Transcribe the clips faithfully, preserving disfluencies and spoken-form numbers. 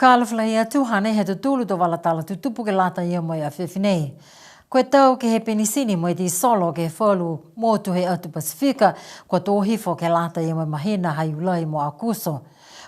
Fakaalofa lahi atu, hanei e tau tolu tau vala tala tutupu ke lata ia mo e afiafi nei. Ko e tau ke he penisini mo e tisolo ke he falu motu he atu Pasifika, kua tō hifo ke lata ia mo e mahina ha Iulai mo Aokuso.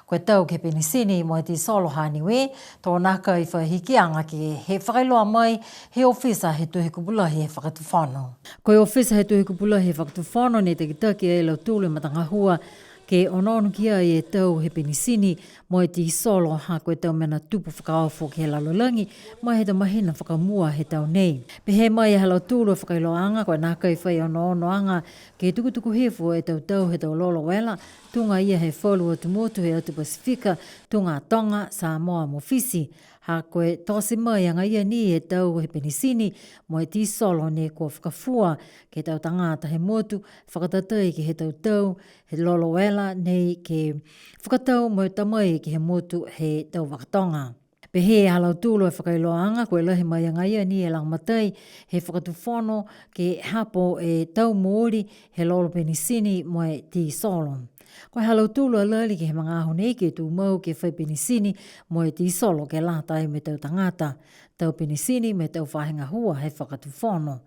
Ko e tau ke he penisini mo e tisolo ha Niue, to nākai fai hikiaga ke he fakailoa mai he ofisa he Tohi Kupu Lahi he Fakatufono. Ko e ofisa he Tohi Kupu Lahi he Fakatufono ne takitaki e lautolu e matagahua ke onoono ki ai e tau he penisini mo e tisolo, ha ko e tau mena tupu fakaofo ke he lalolagi mai he tau mahina fakamua he tau nei. Pehē mai e ha lautolu e fakailoaaga, ko e nākai fai onoonoaga ke tukutuku hifo e tau tau he tau lolo vela, tuga ia he falu atu motu he atu Pasifika, tuga Toga, Samoa mo Fisi. Ha ko e tote mai agaia ni e tau he penisini mo e tisolo ne kua fakafua ke he tau tagata he motu, fakatatai ke he tau tau he lolo vela nei ke fakatau mo e ta mai ke he motu he tau vaka toga. Pehē e ha lautolu e fakailoaaga, ko e lahi mai agaia ni e lagomatai he Fakatufono ke hapo e tau mooli he lolo penisini mo e tisolo. Ko e ha lautolu a lali ke he magaaho nei ke tumau ke fai penisini mo e tisolo ke lata ai mo e tau tagata, tau penisini mo e tau faahi gahua he Fakatufono.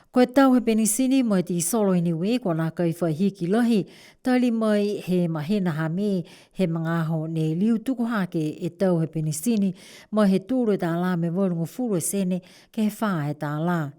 Ko e tau he penisini mo e tisolo i Niue, kua nākai fai hiki lahi, tali mai he mahina ha Me he magaaho ne liu tuku hake e tau he penisini mai he tolu e tālā mo e valugofulu e sene ke he fā e tālā.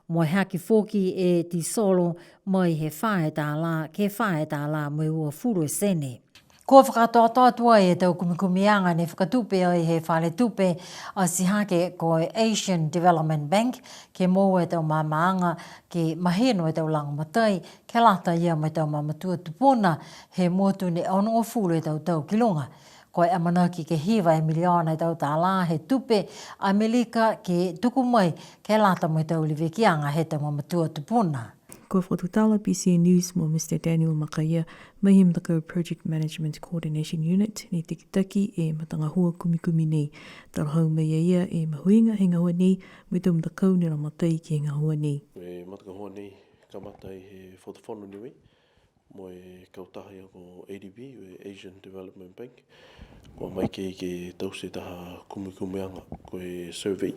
Mo e hake foki e tisolo mai he fā e tālā ke he fā e tālā mo e uafulu e sene. Kua fakakatoatoa atu ai e tau kumikumiaga ne fakatupe ai he fale tupe atihake ko e Asian Development Bank, ke moua e tau maamaaga ke mahino e tau lagomatai ke lata ia mo e tau mamatua tupuna he motu ne onogofulu e tau tau ki luga. Ko e amanaki ke hiva e miliona e tau tālā he tupe Amelika ke tuku mai ke lata mo e tau levekiaga he tau mamatua tupuna. Kua fakatutala B C N News mo Mister Daniel Makaia, mai he matakau Project Management Coordination Unit, ne takitaki e matagahua kumikumi nei. Talahau mai a ia e mahuiga he gahua nei, mo e tau matakau ne lagomatai ke he gahua nei. E matagahua nei, kamata ai he Fakatufono Niue, mo e kautaha ia ko A D B, e Asian Development Bank. Kua maeke ke taute taha kumikumiaga, ko e survey,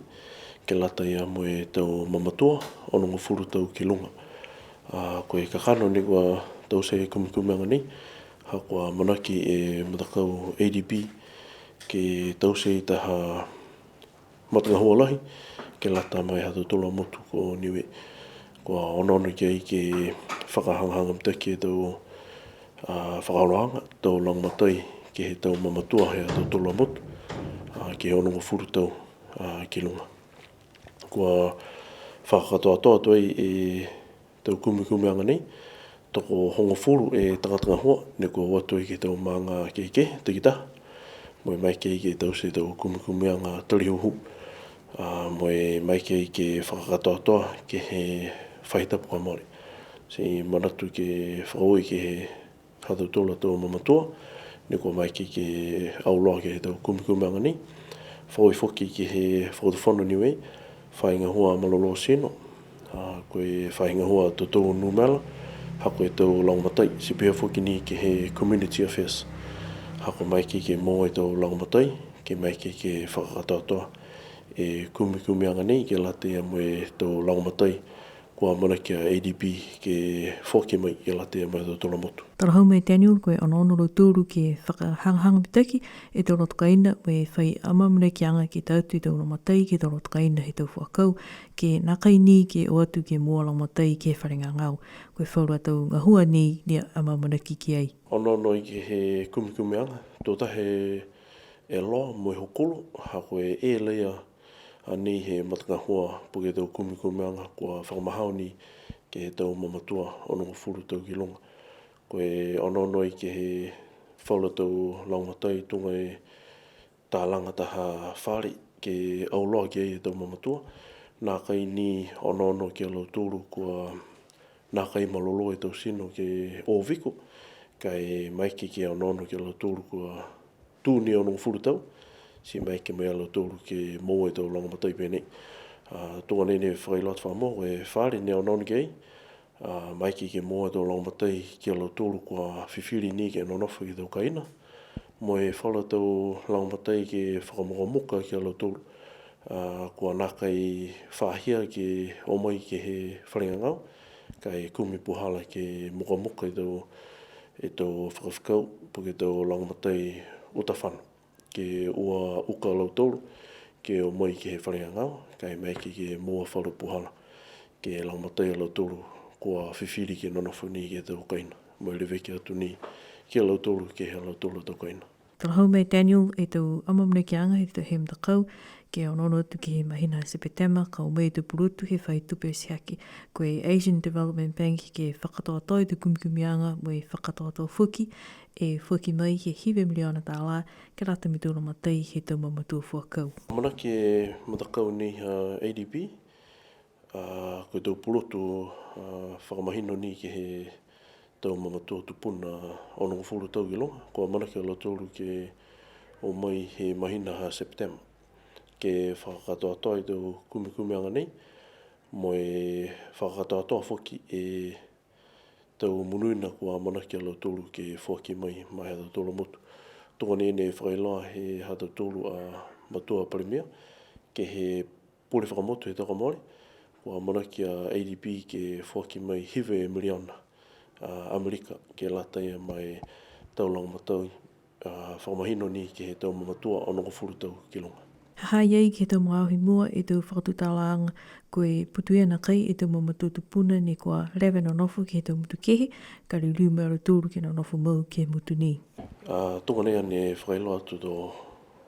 ke lata ia mo e tau mamatua, onogofulu tau ki luga. A, ko e kakano ne kua taute e kumikumiaga nei, ha kua amanaki e matakau A D B ke taute taha matagahua lahi, ke lata mo e ha tautolu a motu ko Niue. Kua onoono ki ai ke fakahagahaga mitaki e tau, a, fakaholoaga, tau lagomatai ke he tau mamatua he ha tautolu a motu, a, ke onogofulu tau, a, ki luga. Kua fakakatoatoa atu ai e tau kumikumiaga nei, tokohogofulu e tagata gahua, ne kua o atu ai ke he tau maaga kehekehe, takitaha. Mo e maeke ke taute e tau kumikumiaga tali hūhū. A, mo e maeke ke fakakatoatoa ke he faahi tapu kua mole. Ti manatu ke fakaaue ke he ha tautolu a tau mamatua, ne kua maeke ke auloa ke he tau kumikumiaga nei. Fakaaue foki ke he Fakatufono Niue, faahi gahua malolō tino, a, ko e faahi gahua totou numela, ha ko e tau lagomatai, ti pihia foki ni ke he Community Affairs. Ha kua maeke ke moua e tau lagomatai, ke maeke ke fakakatoatoa e kumikumiaga nei, ke lata ia mo e tau lagomatai, kua amanaki a ADB ke foaki mai ke lata ia mo e ha tautolu a motu. Talahau mai Daniel, ko e onoono a lautolu ke fakahagahaga mitaki e tau loto kaina, mo e fai amaamanakiaga ke ta atu e tau lagomatai ke he tau loto kaina he tau fuakau, ke nākai ni ke o atu ke moua lagomatai ke he fale gagao. Ko e falu a tau gahua nei ne amaamanaki ki ai. Onoono ai ke he kumikumiaga, to taha e loa mo e hokulo, ha ko e elaia a nei he matagahua po ke tau kumikumiaga kua fakamahao ni ke he tau mamatua onogofulu tau ki luga. Ko e onoono ai ke he falu a tau lagomatai tuga e talaga taha fale ke auloa ki ai e tau mamatua. Nākai ni onoono ki a lautolu kua nākai malolō e tau tino ke o viko, ka e maeke ke onoono ki a lautolu kua tū ni onogofulu tau, ti maeke mai a lautolu ke moua e tau lagomatai pēnei. A, tuga nei ne fakailoa atu fakamua, ko e fale ne onoono ki ai, a, maeke ke moua e tau lagomatai ki a lautolu kua fifili ni ke nonofo ke he tau kaina. Mo e falu tau lagomatai ke fakamukamuka ki a lautolu. A, kua nākai fahia ke o mai ke he fale gagao, ka e kumi puhala ke mukamuka e tau, e tau fakafekau, po ke tau lagomatai uta fano. Ke ua uka a lautolu, ke o mai ke he fale gagao, ka e maeke ke moua falu puhala. Ke lagomatai a lautolu, kua fifili ke nonofo ni ke he tau kaina. Mo e leveki atu ni, ki a lautolu, ke he ha lautolu a tau kaina. Talahau mai Daniel e tau amaamanakiaga he tau he matakau, ke onoono atu ke he mahina Sepetema, ka o mai e tau pulotu he faahi tupe atihake. Ko e Asian Development Bank ke fakakatoatoa e tau kumikumiaga mo e fakakatoatoa foki, e foaki mai he hiva miliona tālā, ke lata mo e tau lagomatai he tau mamatua fuakau. Amanaki e matakau nei ha A D B, a, ko e tau pulotu, a, fakamahino ni ke he tau mamatua tupuna onogofulu tau ki luga, kua amanaki a lautolu ke o mai he mahina ha Sepetema. Ke fakakatoatoa e tau kumikumiaga nei, mo e fakakatoatoa foki e tau monuina kua amanaki a lautolu ke foaki mai ma e ha tautolu a motu. Tuga ni ne fakailoa he ha tautolu a matua Palemia, ke he pule fakamotu he tau kua mole, kua amanaki a A D B ke foaki mai hiva e miliona, a, Amerika, ke lata ia ma e tau lagomatai, a, fakamahino ni ke he tau mamatua onogofulu tau ki luga. Ha ha i ai ke he tau magaaho i mua e tau fakatutalaaga, ko e putoia nakai e tau mamatua tupuna ne kua leva e nonofo ke he tau motu kehe, ka liuliu mai a lautolu ke nonofo mau ke he motu nei. A, tuga nei ne fakailoa atu to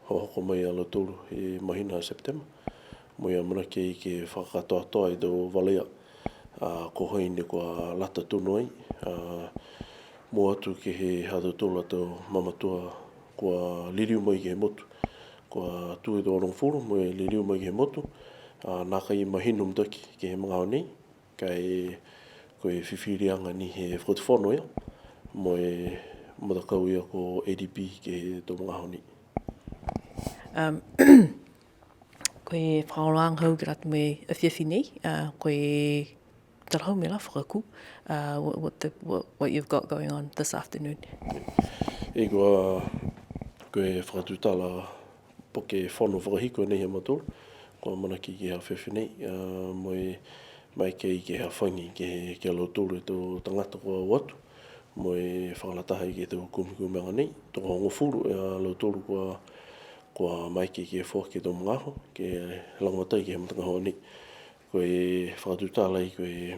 hohoko mai a lautolu he mahina Sepetema. Mo e amanaki ke fakakatoatoa e tau vala ia, a, ko hai ne kua lata tonu ai, a, mua atu ke he ha tautolu a tau mamatua kua liliu mai ke he motu. Kua tū e tau onogofulu, mo e liliu mai ke he motu, a, nākai mahino mitaki ke he magaaho nei, ka e ko e fifiliaga ni he fakatufono ia, mo e matakau ia ko A D B ke he tau magaaho nei. Um, ko e fakaholoaga hau ke lata mo e afiafi nei, a, ko e talahau mai la fakakū, a, what, what the, what, what you've got going on this afternoon. E kua, ko e fakatutala po ke fono fakahiku nei ha mautolu, kua amanaki ke he afiafi nei, a, mo e maeke ke hafagi ke, ke he lautolu e tau tagata kua o atu, mo e fakalataha ke he tau kumikumiaga nei, tokohogofulu a lautolu kua, kua maeke ke foaki e tau magaaho, ke lagomatai ke he matagahua nei. Ko e fakatutala ai, ko e,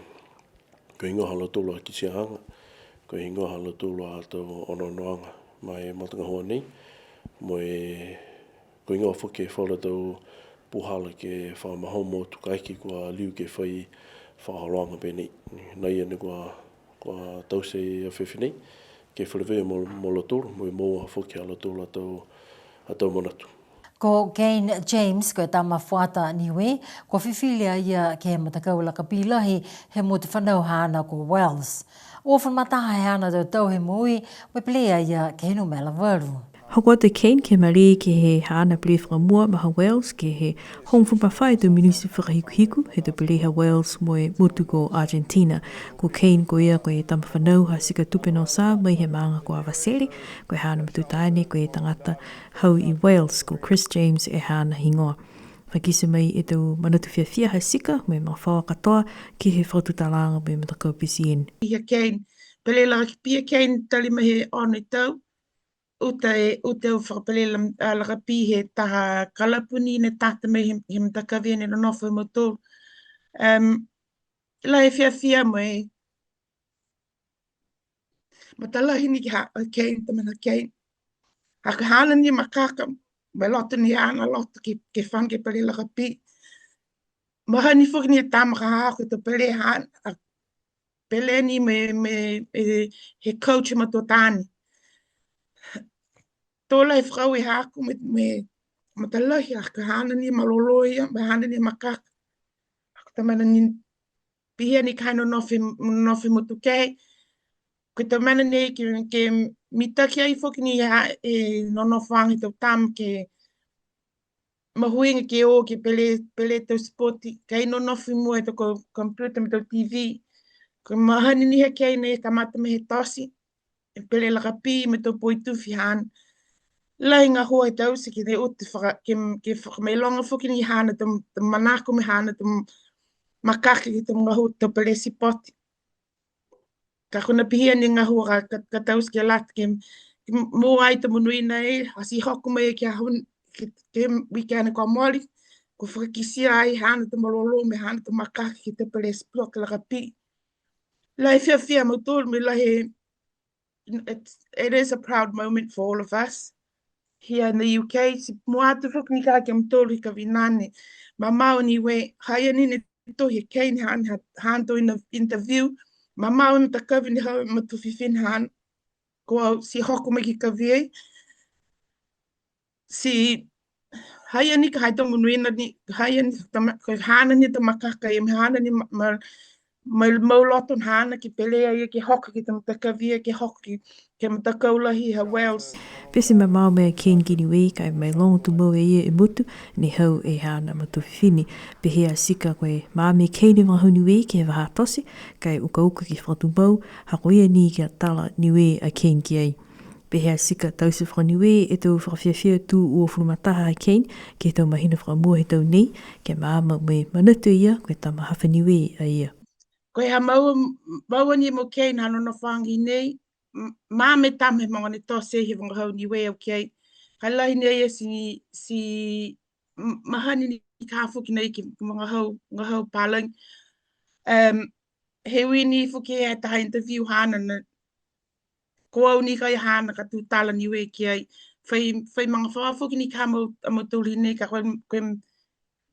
ko e heigoa ha lautolu a kitiaaga, ko e heigoa ha lautolu a tau onoonoaga ma e matagahua nei, mo e ko e heigoa foki e falu tau puhala ke fakamahomo atu kaeke kua liu ke fai fakaholoaga pēnei. Nai a ne kua, kua taute e afiafi nei, ke feleveia mo, mo lautolu, mo e moua foki ha lautolu a tau, a tau manatu. Ko Kane James, ko e tama fuata Niue, kua fifili a ia ke he matakau lakapi lahi he motu fanau haana ko Wales. Uafulu ma taha e haana tau tau he moui, mo e pelē a ia ke he numela valu. Hoko atu a Kane ke he malē ke he haana pelē fakamua ma ha Wales, ke he hogofulu ma fā e tau minuti fakahikuhiku he tau pelē ha Wales mo e motu ko Argentina. Ko Kane ko ia ko e tama fanau ha Sika Tupe Nosa mai he maaga ko Avatele, ko e haana matua taane ko e tagata hau i Wales, ko Chris James e haana higoa. Fakakite mai e tau manatu fiafia ha Sika mo e magafaoa katoa ke he fakatutalaaga mo e matakau B C N. Ia Kane, pelē lakapi a Kane tali mai he ono e tau, uta e, uta e fakapelē la-, a, lakapi he taha kalapu ni ne tata mai he, he matakavi ne nonofo e mautolu. Um, lahi e fiafia mo e matalahi ni ke he, ke he tama na ke he. Ha ko e haana ni makaka, mo e loto ni haana loto ke, ke fano ke pelē lakapi. Mahani foki ni e tama ka hahako e tau pelē haana, a, pelē ni mo e, mo e, e, he coach mo e tau taane. To lahi e fakaaue haaku mo e, mo e matalahi ha ko e haana ni malolō ia, mo e haana ni makaka. Ha ko e tama na ni pihia ni ka nonofo, nonofo he motu kehe. Ko e tau mena nei ke, ke mitaki ai foki ni ha, e nonofoaga he tau tama ke mahuiga ke o ke pelē, pelē tau sipoti, ka e nonofo i mua he tau ko-, computer mo e tau T V. Ko e mahani ni ha ke he nei kamata mai he tote, e pelē lakapi mo e tau poitufi haana. Lahi e gahua he taute ke ne uta faka-, ke, ke fakamailoga foki ni haana tau, tau manako mo e haana tau makaka ke he tau gahua tau pelesi poti. Ka ko e pihia ni e gahua ka, ka, ka taute ke lata ke, ke mua ai e tau monuina nei, ha ti hoko mai ke he aho, ke, ke he weekend kua mole, kua fakakitia ai haana tau malolō mo e haana tau makaka ke he tau pelesi poti lakapi. Lahi e fiafia ha mautolu mo e lahi e, it's, it is a proud moment for all of us here in the U K. Ti mua atu foki ni ka ke he mautolu he kaveinane. Mamao a Niue, ha ia ni ne tohi e Kane ha, ha, ha tau ina-, interview. Mamao e matakavi ne hau e matua fifine haana. Ko au ti hoko mai ke kavi ai. Ti, ha ia ni ka ha i ai e tau monuina ni, ha ia ni tama-, ko e haana ni e tau makaka ia, mo e haana ni ma-, ma-, ma-, mau loto haana ke pelē a ia ke hoko ke he tau matakavi ia, ke hoko ke, ke he matakau lahi ha Wales. Pete mamao mai a Kane ki Niue, ka e mailoga tumau e ia e motu, ne hau e haana matua fifine. Pehē a Sika ko e maama e Kane e vagahau Niue ke he vahā tote, ka e ukauka ke fakatumau, ha ko ia ni ka tala Niue a Kane ki ai. Pehē a Sika, taute faka-Niue e tau fakafiafia tū uafulu ma taha ha Kane, ke he tau mahina fakamua he tau nei, ke maama mo e manatu e ia, ko e tama hafa Niue a ia. Ko e ha maua, maua ni mo Kane ha nonofo age nei, m-, maama e tama he mogo ne tote he vagahau Niue au ki ai. Ka lahi ni a ia ti, ti, m-, mahani ni ka foki nei ke vagahau, vagahau palagi. Um, he ui ni foki he taha interview haana na, ko au ni ka e haana ka tutala Niue ki ai. Fai, fai magafaoa foki ni ka mau, a mautolu nei ka ko e, ko e,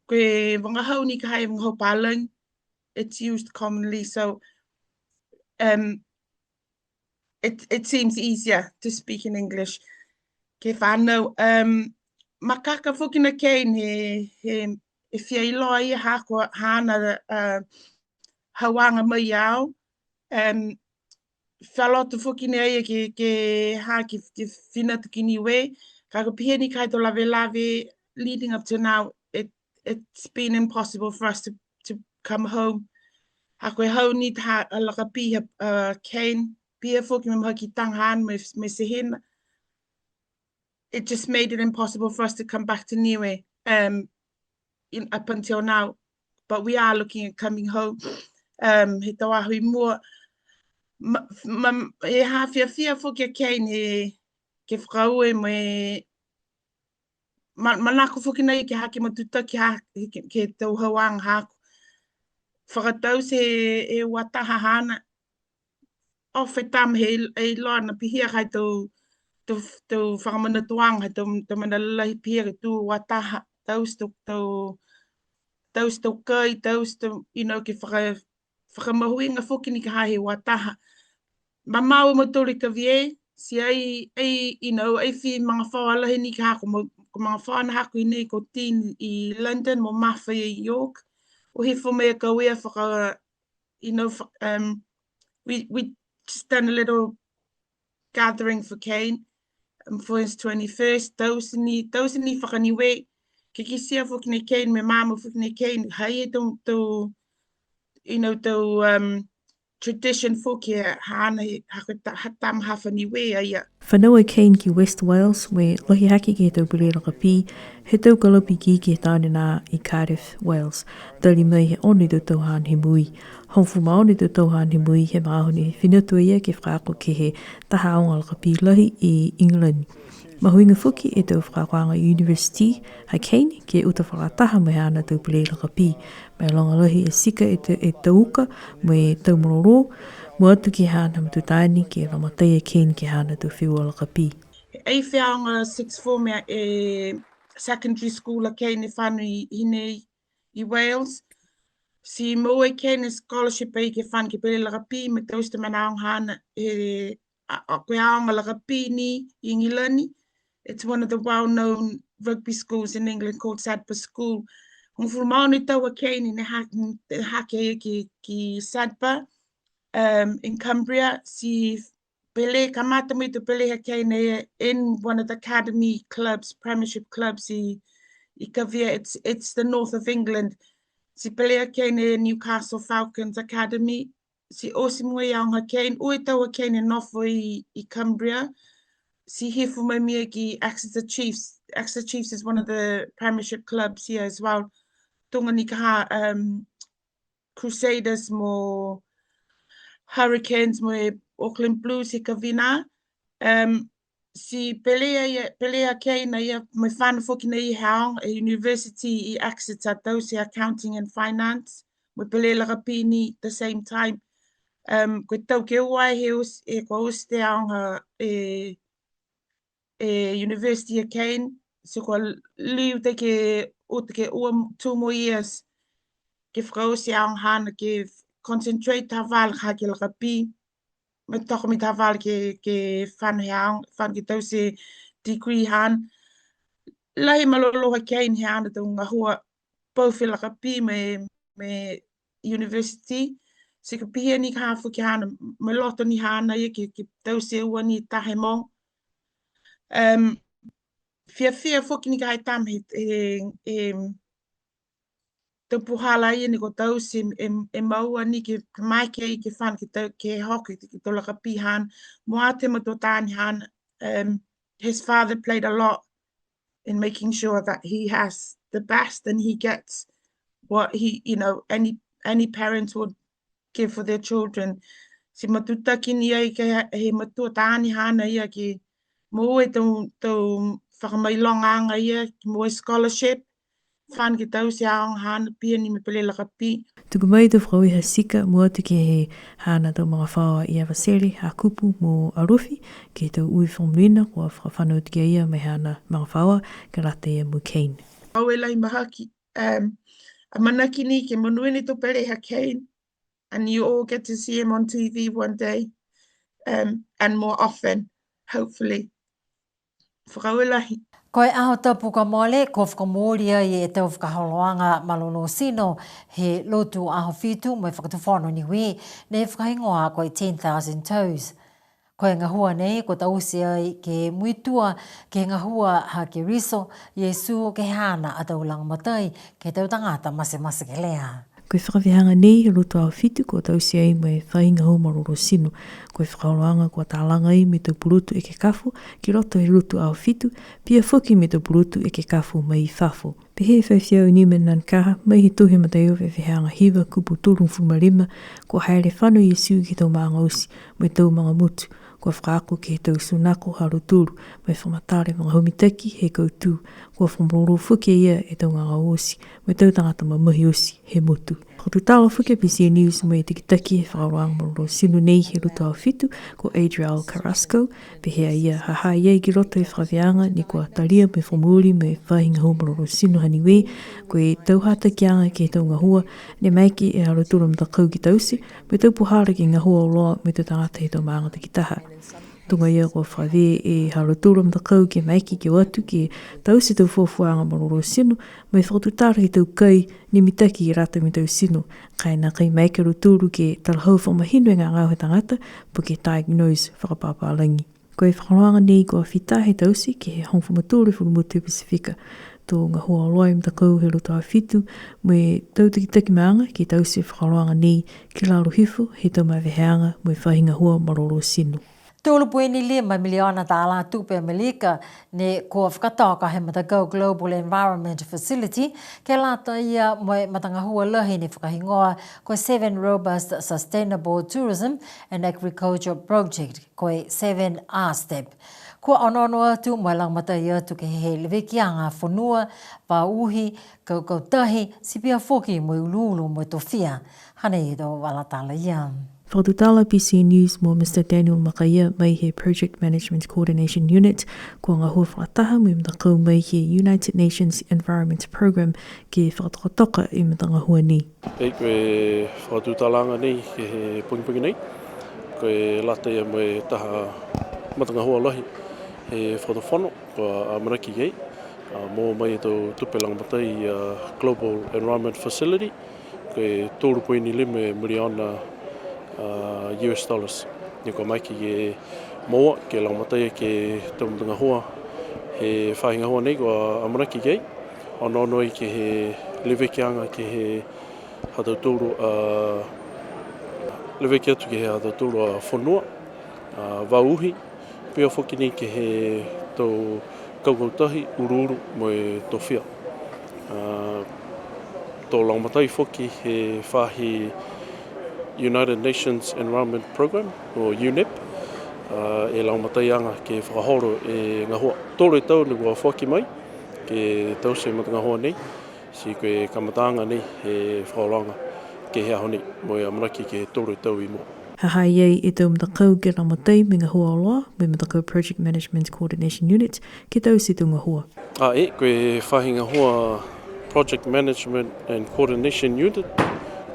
ko e vagahau ni ka ha e vagahau palagi. It's used commonly, so, um, it, it seems easier to speak in English. Ke fanau, um, makaka foki na Kane he, he, he fia iloa ia ha ko e haana, uh, hauaga mai au. Um, fia loto foki ni a ia ke, ke ha ke, ke fina atu ki Niue. Ka ko e pihia ni ka e tau lavelave leading up to now, it, it's been impossible for us to, to come home. Ha ko e hau ni taha a lakapi ha, uh, Kane, pihia foki mo e mahaki taga haana mo e, mo e tehina. It just made it impossible for us to come back to Niue, um, in, up until now. But we are looking at coming home, um, he tau aho i mua. Ma, ma, e ha fiafia foki a Kane he, ke fakaaue mo e, ma, manako foki nei ke hake matutaki ha, ke, ke tau hauaga haaku. Fakataute e, e ua taha haana, ofe tama he, he iloa na pihia ka e tau, tau, tau fakamanatuaga, he tau, tau mena lalahi pihia ke tū ua taha, taute tau, tau, taute tau kai, taute tau, you know, ke faka-, fakamahuiga foki ni ka ha he ua taha. Mamao a mautolu he kavi ai, ti ai, ai, you know, ai fai magafaoa lahi ni ka ha ko ma-, ko e magafaoa na haaku i nei ko Dean i London mo Mafa i York. O hifo mai a kau ia faka, you know, f-, um, we, we just done a little gathering for Kane, um, for his twenty-first. Taute ni, taute ni faka-Niue, ke kitia foki ni e Kane, mo e maama foki ni e Kane, ha i ai e tau, tau, you know, tau, um, tradition foki he haana he, ha ko e ta-, ha tama hafa Niue a ia. Fanau a Kane ki West Wales, mo e lahi hake ke he tau pele lakapi, he tau kalapu ikiiki he taone nā i Cardiff, Wales. Tali mai he ono e tau tau haana he moui. Hogofulu ma ono e tau tau haana he moui, he magaaho ne fina atu a ia ke fakaako ke he taha aoga lakapi lahi i England. Mahuiga foki e tau fakaakoaga i university ha Kane, ke uta fakalataha mo e haana tau pele lakapi. Mailoga lahi e Sika e ta-, e tau uka mo e tau malolō, mua atu ke he haana matua taane, ke lagomatai a Kane ke he haana tau feua lakapi. Ai faiaoga sixth form e, e secondary school a Kane ne fano i, i nei i Wales. Ti moua e Kane e scholarship ai ke fano ke pele lakapi, mo e taute e tau mena aoga haana, e, a, a, ko e aoga lakapi ni i Igilani. It's one of the well-known rugby schools in England called Sadborough School. Hogofulu ma ono e tau a Kane ne ha-, ne hake a ia ki, ki Sadborough, um, in Cumbria. Ti pele, kamata mo e tau pele ha Kane in one of the academy clubs, premiership clubs i, i Kavia. It's, it's the north of England. Ti pele a Kane Newcastle Falcons Academy. Ti oti mo e aoga ha Kane, ua e tau a Kane ne nofo i, i Cumbria. ti hifo mai mia ki Exeter Chiefs. Exeter Chiefs is one of the Premiership clubs here as well. Tuga ni ka ha, um, Crusaders mo Hurricanes mo e Auckland Blues he kaveinā. Um, ti pelea ia, pelea Kane ia, mo e fano foki nei he aoga e university i Exeter, taute accounting and finance, mo e pelea lakapi ni the same time. Um, ko e tau ke ua he oti, e kua oti e aoga e, e university a Kane, ti kua liu tei ke, uta ke ua, two more years, ke fakaoti e aoga haana, ke concentrate taha vala ke he lakapi, mo e toka mo e taha vala ke, ke fano he aoga, fano ke taute degree haana. Lahi e malolō ha Kane he haana tau gahua, both he lakapi mo e, mo e university. Ti ka pihia ni ka ha foki haana, mo e loto ni haana ia ke, ke taute ua ni taha e mogo. Um, fiafia foki ni ka ha e tama he, he, he, tau puhala ia ni kua taute e, e, e maua ni ke maeke ke fano ke tau, ke hoko ke he tau lakapi haana. Mua atu he matua taane haana, um, his father played a lot in making sure that he has the best and he gets what he, you know, any, any parent would give for their children. Ti matutaki ni ai ke he, he matua taane haana ia ke moua e tau, tau fakamailogaaga ia, ke moua e scholarship, fano ke taute e aoga haana, pihia ni mo e pelea lakapi. Tuku mai e tau fakaaue ha Sika, mua atu ke he haana tau magafaoa i Avatele, Hakupu mo Alofi, ke he tau ui fakamonuina kua fakafano atu ki a ia mo e haana magafaoa, ke lata ia mo Kane. Fakaaue lahi mahaki, um, amanaki ni ke monuina e tau pelea ha Kane, and you all get to see him on T V one day, um, and more often, hopefully. Fakaaue lahi. Ko e Aho Tapu kua mole, kua fakamooli ai e tau fakaholoaga malolō tino he Lotu Aho Fitu mo e Fakatufono Niue, ne fakahigoa ko e Ten Thousand Toes. Ko e gahua nei, kua taute ai ke muitua ke he gahua ha Keriso Iesu ke he haana a tau lagomatai, ke he tau tagata matematekelea. Ko e fakaveaga nei he Lotu Aho Fitu, kua taute ai mo e Faahi Gahua Malolō Tino. Ko e fakaholoaga kua talaga ai mo e tau pulotu ekekafo ki loto he Lotu Aho Fitu, pihia foki mo e tau pulotu ekekafo mai i fafo. Pehē e Faifeau Newman Nankaha, mai he tohi Mataio veveheaga hiva kupu tolugofulu ma lima, kua haele fano Iesu ke he tau maaga oti mo e tau maaga motu, kua fakaako ke he tau sunako ha lautolu, mo e fakamatala e vagahau mitaki he kautū, kua fakamalolō foki e ia e tau gagao oti, mo e tau tagata mamahi oti he motu. Fakatutala foki a B C N News mo e takitaki he fakaholoaga malolō tino nei he Lotu Aho Fitu, ko Adriel Carrasco, pehē a ia, ha ha i ai ki loto he fakaveaga ne kua talia mo e fakamooli mo e Faahi Gahua Malolō Tino ha Niue, ko e tau hatakiaga ke he tau gahua ne maeke e ha lautolu a matakau ke taute, mo e tau puhala ke gahua auloa mo e tau tagata he tau maaga takitaha. Tuga ia kua fakavē e ha lautolu a matakau ke maeke ke o atu ke taute e tau fuafuaaga malolō tino, mo e fakatutala ke he tau kai ne mitaki ke lata mo e tau tino, ka e nākai maeke a lautolu ke talahau fakamahino e gagao he tagata, po ke diagnose fakapapālagi. Ko e fakaholoaga nei kua fita he taute ke he hogofulu ma tolu e falu motu he Pasifika. To gahua auloa e matakau he Lotu Aho Fitu mo e tau takitaki maaga ke taute e fakaholoaga nei ki lalo hifo he tau maveheaga mo e Faahi Gahua Malolō Tino. Tolu poini lima miliona tālā tupe Amelika ne kua fakatoka he matakau Global Environment Facility, ke lata ia mo e matagahua lahi ne fakahigoa ko e Seven Robust Sustainable Tourism and Agriculture Project, ko e seven R step. Kua onoono atu mo e lagomatai atu ke he levekiaga fonua, vao uhi, kaukau tahi, ti pihia foki mo e uluulu mo e tofia. Hanei e tau vala tala ia. Fakatutala B C News mo Mister Daniel Makaia mai he Project Management Coordination Unit, kua gahua fakataha mo e matakau mai he United Nations Environment Programme ke fakatokatoka e matagahua nei. E, ko e fakatutalaaga nei ke he pogipogi nei, ko e lata ia mo e taha matagahua lahi he Fakatufono, kua amanaki ki ai, a, moua mai e tau tupe lagomatai, a, Global Environment Facility, ko e tolu poini lima miliona, a, U S dollars. Ne kua maeke ke moua, ke lagomatai ke he tau matagahua he faahi gahua nei kua amanaki ki ai, onoono ai ke he levekiaga ke he ha tautolu, a, leveki atu ke he ha tautolu a fonua, a, vao uhi, Pihia foki ni ke he tau kaukau tahi, uluulu mo e tofia. A, to lagomatai foki he faahi United Nations Environment Program, o UNEP, a, e lagomataiaga ke fakaholo e gahua. Tolu e tau ne kua foaki mai, ke taute e matagahua nei, ti ko e kamataaga nei he fakaholoaga ke he aho nei, mo e amanaki ke tolu e tau i mua. Ha ha i ai e tau matakau ke lagomatai mo e gahua auloa, mo e matakau Project Management Coordination Unit, ke taute e tau gahua. A e, ko e faahi gahua Project Management and Coordination Unit,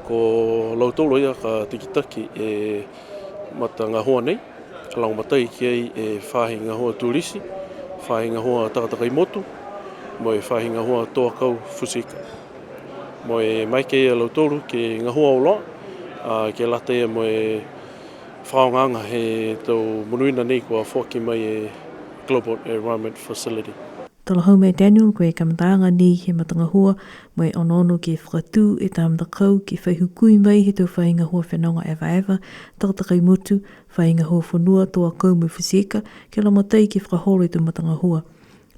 ko lautolu ia ka takitaki e matagahua nei, lagomatai ki ai e faahi gahua tulisi, faahi gahua takatakai motu, mo e faahi gahua tō akau futi ika. Mo e maeke ia lautolu ke gahua auloa, a, ke lata ia mo e fakaaogaaga he tau monuina nei kua foaki mai e Global Environment Facility. Talahau mai e Daniel, ko e kamataaga nei he matagahua, mo e onoono ke fakatū e tau matakau ke fai hukui mai he tau faahi gahua fenoga evaeva, takatakai motu, faahi gahua fonua, tō akau mo e futi ika, ke lagomatai ke fakaholo e tau matagahua.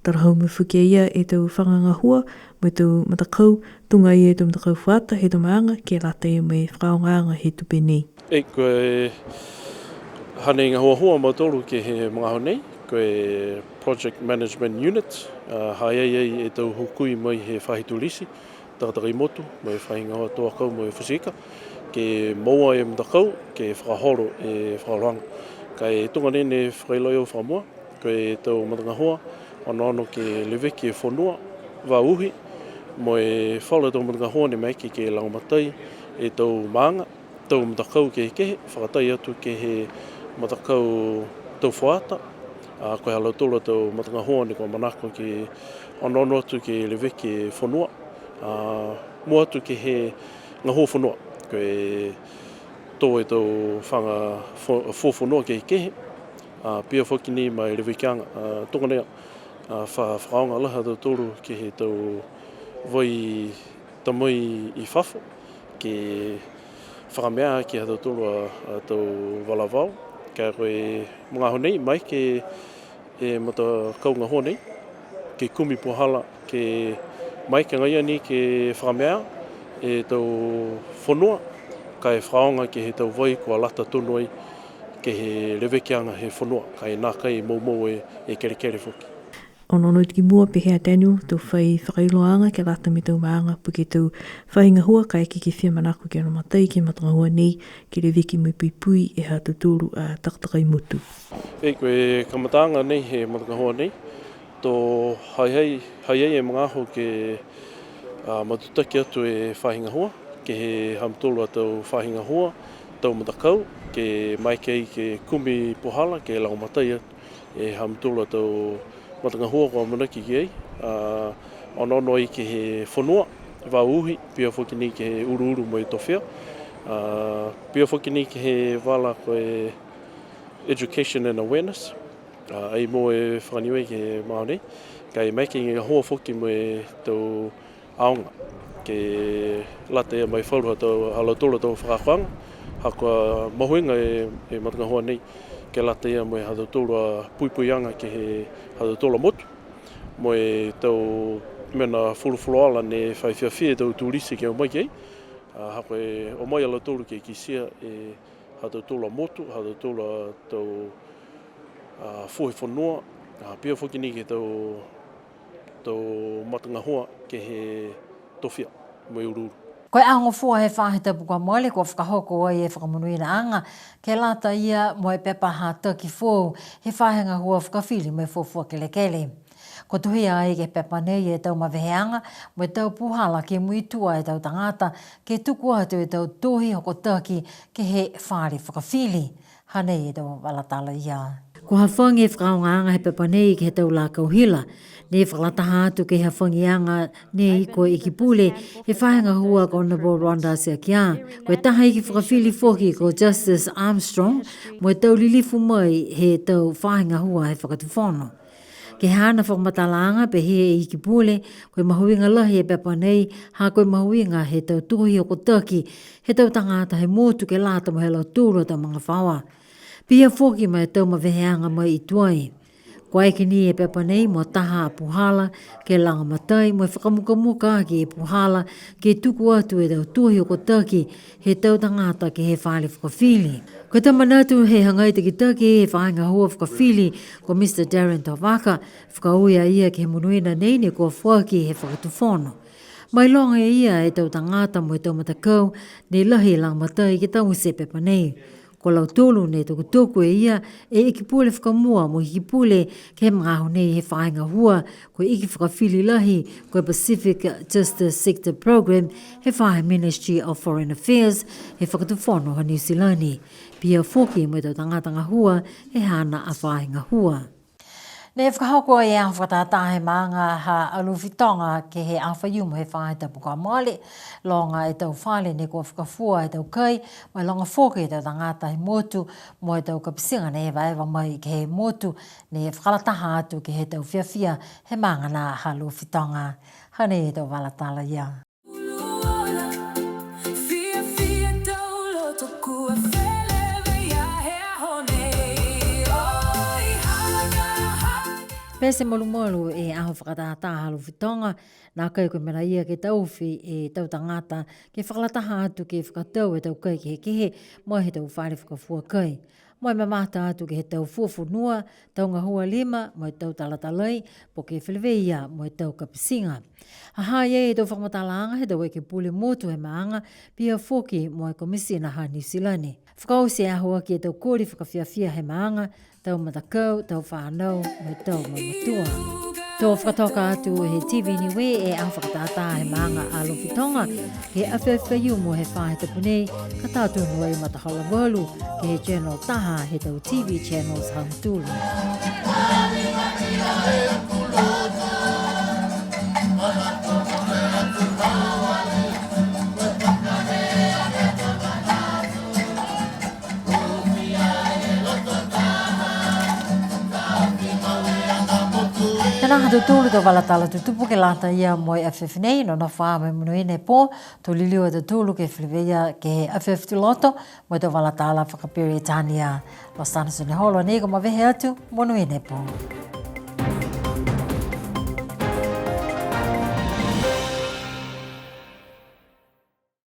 Talahau mai foki e ia e tau faga gahua, mo e tau matakau, tuga e tau matakau fuata he tau maaga, ke lata mo e fakaaogaaga he tupe nei. E, ko e hanei gahuahua a mautolu ke he magaaho nei, ko e Project Management Unit, a, ha ha i ai e tau hukui mai he faahi tulisi, takatakai motu, mo e faahi gahua tō akau mo e futi ika, ke moua e matakau, ke fakaholo e fakaholoaga. Ka e tuga nei ne fakailoa e au fakamua, ko e tau matagahua, onoono ke leveki e fonua, vao uhi, mo e falu tau matagahua ne maeke ke lagomatai e tau maaga, tau matakau kehekehe, fakatai atu ke he matakau tau fuata, a, ko e ha lautolu a tau matagahua ne kua manako ke onoono atu ke leveki e fonua, a, mua atu ke he gahua fonua, ko e tō e tau faga fo-, fua fonua kehekehe, a, pihia foki ni ma e levekiaga, a, tuga nei, a, fa-, fakaaoga lahi ha tautolu ke he tau vai ta mai i fafo, ke fakamea aki ha tautolu a, a tau vala vao. Ka ko e magaaho nei, maeke e matakau gahua nei, ke kumi puhala, ke maeke agaia ni ke fakamea e tau fonua, ka e fakaaoga ke he tau vai kua lata tonu ai ke he levekiaga he fonua, ka e nākai moumou e, e kelekele foki. Onoono ki mua pehē a Daniel, to fai fakailoaaga ke lata mo e tau maaga, po ke tau faahi gahua ka eke ke fia manako ke lagomatai ke he matagahua nei, ke leveki mo e puipui e ha tautolu a takatakai motu. E, ko e kamataaga nei he matagahua nei, to ha ha i ai, ha ha i ai e magaaho ke, a, matutaki atu e faahi gahua, ke he ha mutolu a tau faahi gahua, tau matakau, ke maeke ai ke kumi puhala, ke lagomatai atu e ha mutolu a tau matagahua kua amanaki ki ai, a, onoono ai ke he fonua, vao uhi, pihia foki ni ke he uluulu mo e tofia, a, pihia foki ni ke he vala ko e education and awareness, a, ai mo e fakaniu ai ke he magaaho nei, ka e maeke ke gahua foki mo e tau aoga, ke lata ia mo e falu ha tau, ha lautolu a tau fakaakoaga, ha kua mahuiga e, e matagahua nei, ke lata ia mo e ha tautolu a puipuiaga ke he ha tautolu a motu, mo e tau mena fulufuluola ne fai fiafia e tau tulisi ke o mai ki ai, a, ha ko e o mai a lautolu ke kitia e ha tautolu a motu, ha tautolu a tau, a, fua he fonua, a, pihia foki ni ke he tau, tau matagahua ke he tofia mo e uluulu. Ko e aho Gofua he faahi tapu kua mole, kua fakahoko ai e fakamonuinaaga, ke lata ia mo e pepa hataki foou he faahi gahua fakafili mo e fuafua kelekele. Kua tohia ai ke he pepa nei e tau maveheaga mo e tau puhala ke muitua e tau tagata, ke tuku atu e tau tohi hokotaki ke he fale fakafili. Hanei e tau vala tala ia. Kua hafagi e fakaaogaaga he pepa nei ke he tau lakau hila. Ne fakalataha atu ke he hafagiaga nei ko e Iki Pule he faahi gahua ko Honourable Rhonda Tiakia. Ko e taha iki fakafili foki ko Justice Armstrong, mo e tau lilifu mai he tau faahi gahua he fakatufono. Ke he haana fakamatalaaga, pehē e Iki Pule, ko e mahuiga lahi e pepa nei, ha ko e mahuiga he tau tohi hokotaki he tau tagata he motu ke lata mo e ha lautolu a tau magafaoa. Pihia foki mo e tau maveheaga mai i tuai. Kua eke ni e pepa nei mo taha a puhala ke lagomatai mo e fakamukamuka aki e puhala ke tuku atu e tau tohi hokotaki he tau tagata ke he fale fakafili. Ko e tau manatu he hagai takitaki he faahi gahua fakafili ko Mr Darren Tovaka, fakaaue a ia ke he monuina nei ne kua foaki he fakatufono. Mailoga e ia e tau tagata mo e tau matakau ne lahi e lagomatai ke taute e pepa nei. Ko lautolu ne tukutuku e ia e Iki Pule fakamua mo e Iki Pule ke he magaaho nei he faahi gahua, ko e Iki Fakafili Lahi, ko e Pacific Justice Sector Program, he faahi Ministry of Foreign Affairs, he fakatufono ha Niu Silani. Pihia foki mo e tau tagata gahua he haana a faahi gahua. Ne fakahoko e aho fakatātā he maaga ha Alofi Toga ke he aho Faiumu he faahi tapu kua mole, loga e tau fale ne kua fakafua e tau kai, mo e loga foki e tau tagata he motu, mo e tau kapitiga ne evaeva mai ke he motu, ne fakalataha atu ke he tau fiafia he maaga na ha Alofi Toga. Hanei e tau vala tala ia. Pete malumalu e aho fakatātā ha Alofi Toga, nākai ko e mena ia ke taofi e tau tagata ke fakalataha atu ke fakatau e tau kai kehekehe mai he tau fale fakafua kai. Mo e mamata atu ke he tau fua fonua, tau gahua lima, mo e tau talatalai, po ke feleveia mo e tau kapitiga. Ha ha i ai e tau fakamatalaaga he tau ekepule motu he maaga, pihia foki mo e Komisina ha Niu Silani. Fakaoti e aho aki e tau koli fakafiafia he maaga, tau matakau, tau fanau, mo e tau mamatua. To fakatoka atu he T V Niue e aho fakatātā he maaga Alofi Toga, he afiafi Faiumu he faahi tapu nei, ka tā tonu ai matahola valu, ke he channel taha he tau T V channels ha tautolu. Hanā ha tautolu tau vala tala tutupu ke lata ia mo e afiafi nei, nonofo ā mo e monuina e pō, to liliu a tautolu ke feleveia ke he afiafi Tuloto, mo e tau vala tala fakaperitania. Losana Sioneholo nei kua mavehe atu, monuina e pō.